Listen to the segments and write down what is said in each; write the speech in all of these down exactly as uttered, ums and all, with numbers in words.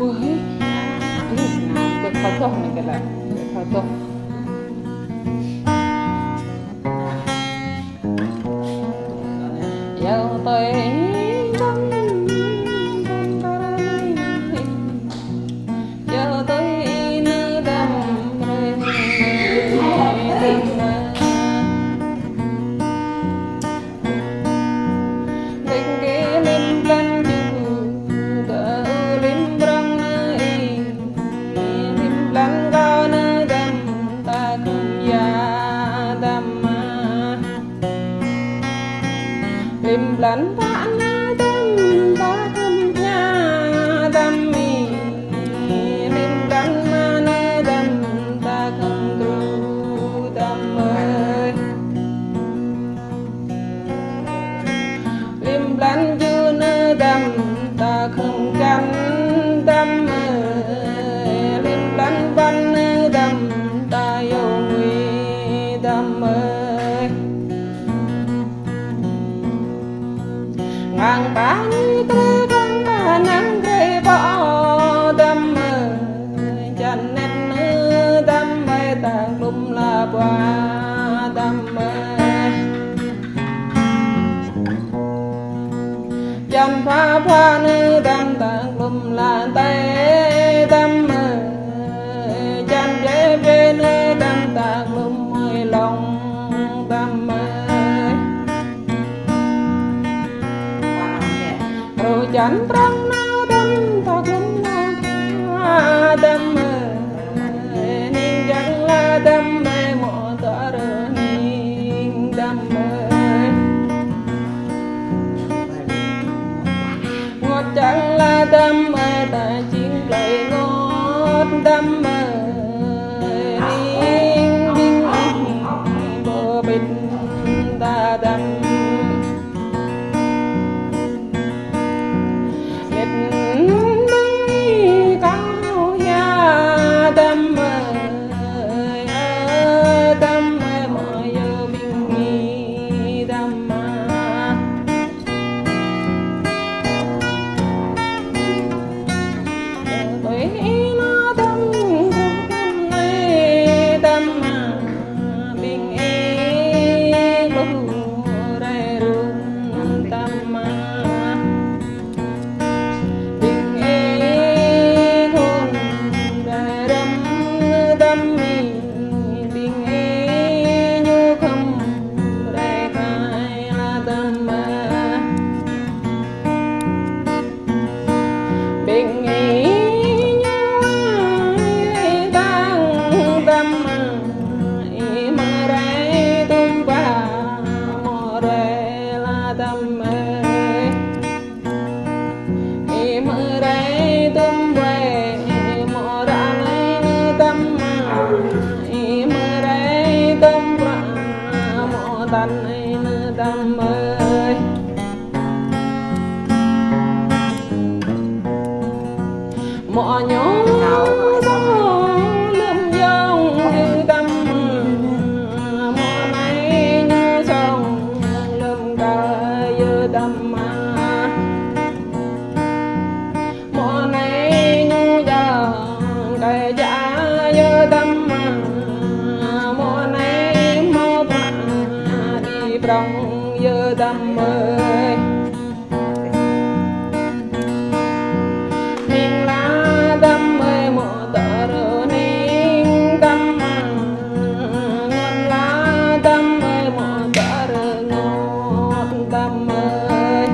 Ui, ui, ƀu thâo tŏh anai kơ lĕ, ƀu thâo tŏh. Yua tui dăm, dăm tơ anai. Yua tui nư dăm rai, dăm rai. Dêh kơ lim blan ju, kơ lim brong nư ih, lim blan kâo nư dăm ta khŏm ya dăm mă. Lim blan pă nư dăm ta khŏm ya dăm ih, lim blan mă nư dăm ta khŏm gru dăm ơi. Lim blan ju nư dăm ta khŏm kăn dăm ơi, lim blan ƀăn nư dăm ta yua ngui dăm ơi. Ngang pă nư krê, ngang pă nư krê pơ dăm ơi, čan net nư dăm ơi, ta glum la ƀua dăm ơi. Čan pha pha nư dăm ta glum la tê dăm ơi, čan bê bê nư dăm ta glum mơi long dăm ơi. Rô čan prăng nư dăm ta glum la dăm ơi, ning jang la dăm ơi, mŏ tơ rơ ning dăm ơi. Ngot čang la dăm ơi, ta jing plơi ngot dăm ơi, ning ƀing ih ƀu ƀĭt ta dăm. Mĕt ƀing kâo hia dăm ơi, ơ dăm ơi, mă yua ƀing ih dăm mă. Tui ih nư dăm, dăm ơi dăm mă, ƀing ih ƀuh rai run dăm mă. Ƀing ih khŏm rai răm nư dăm ih, ƀing ih ñu khŏm rai khai la dăm ơi. Ƀing ih ñu ai rai dăng dăm ơi, ih mă rai dum ba mŏ rai la dăm ơi. Ih mă rai dum rai mŏ rai nư dăm ơi, ih mă rai dum rai mŏ tăn nư dăm ơi. Mŏ ñu song lơm yong yơ dăm, mŏ anai ñu song lơm kơ yơ dăm. Mŏ anai ñu jang kơ ja yơ dăm, mŏ anai mŏ pha đi prong yơ dăm ơi. Ning la dăm ơi mŏ tơrơ ning dăm, ngot la dăm ơi mŏ tơrơ ngot dăm ơi.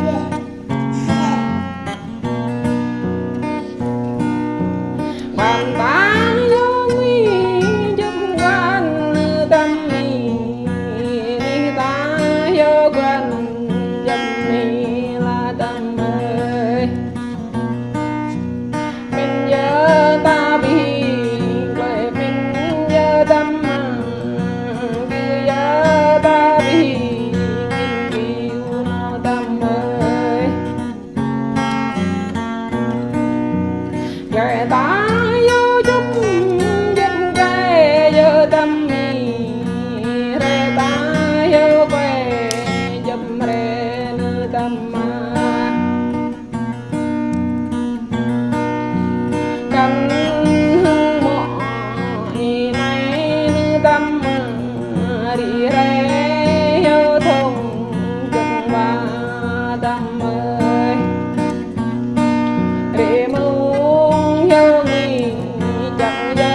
Dăm mă. Kăn hăng mơ̆ ih anai nư dăm mă, rĭ rai hyu thŏng jơ̆ng wa dăm ơi. Rĭ mông hyu ngui čang yơ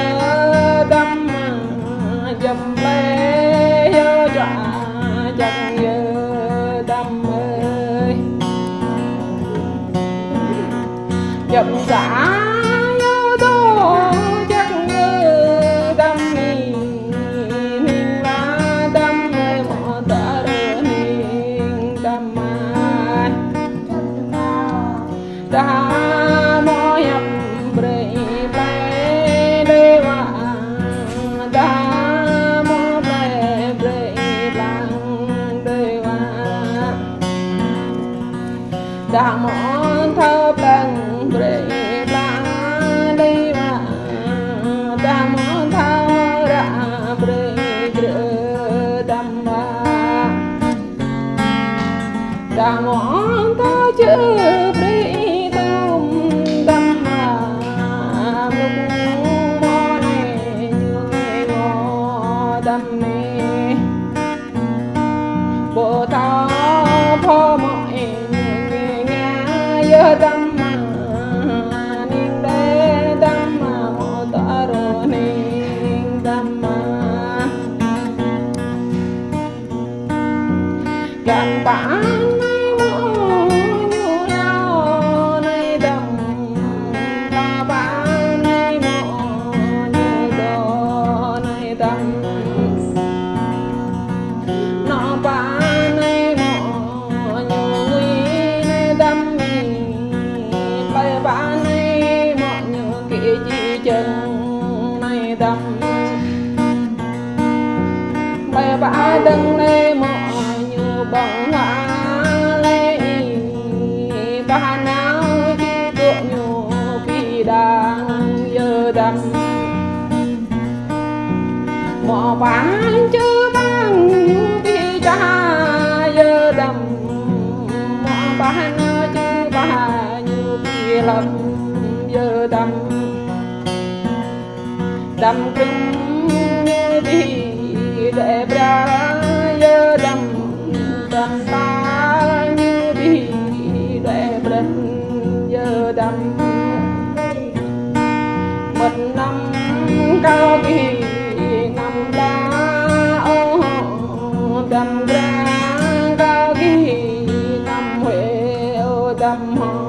dăm mă, jăm plei hyu čuă čang yơ dăm ơi. Jăm sa hyu dŏ čang yơ dăm mi, ning wa dăm ơi mơ̆ tơrơ ning dăm mă. Dah mơ̆ hiăp brơi plei đơi wa, dah mơ̆ plei brơi blang đơi wa. Dah mơ̆ thâo blang brơi blang đơi wa, dah mơ̆ thâo ră brơi krư̆ dăm wa. Dah mơ̆ thâo čư̆ brơi tŭm dăm wa, mlŭk mơ̆ anai ñu ngă dăm anai. Pô thâo pô mơ̆ ih ñu ngă yơ dăm mă, ning đe dăm mă mơ̆ tơrơ ning dăm mă. Găn pă anai mơ̆ ñu lao anai dăm, lao pă anai mơ̆ ñu dŏ anai dăm. Nŏ pă anai mơ̆ ñu ngui anai dăm mi, plei pă anai mơ̆ ñu kĭ či jơ̆ng anai dăm. Plei pă dơ̆ng anai mơ̆ ñu ƀơ̆ng huă lĕ ih, pă nao či kơ ñu pĭ đang yơ dăm. Mơ̆ pă čư̆ pă ñu pĭ čah yơ dăm, mơ̆ pă nao čư̆ pă ñu pĭ lăm yơ dăm. Dăm krŭm ñu pĭ đuaĭ bra yơ dăm, dăm tal ñu pĭ đuaĭ brăn yơ dăm. Mơ̆n năm kâo gih năm la ôh, dăm gra kâo gih năm huê ôh dăm hŏ.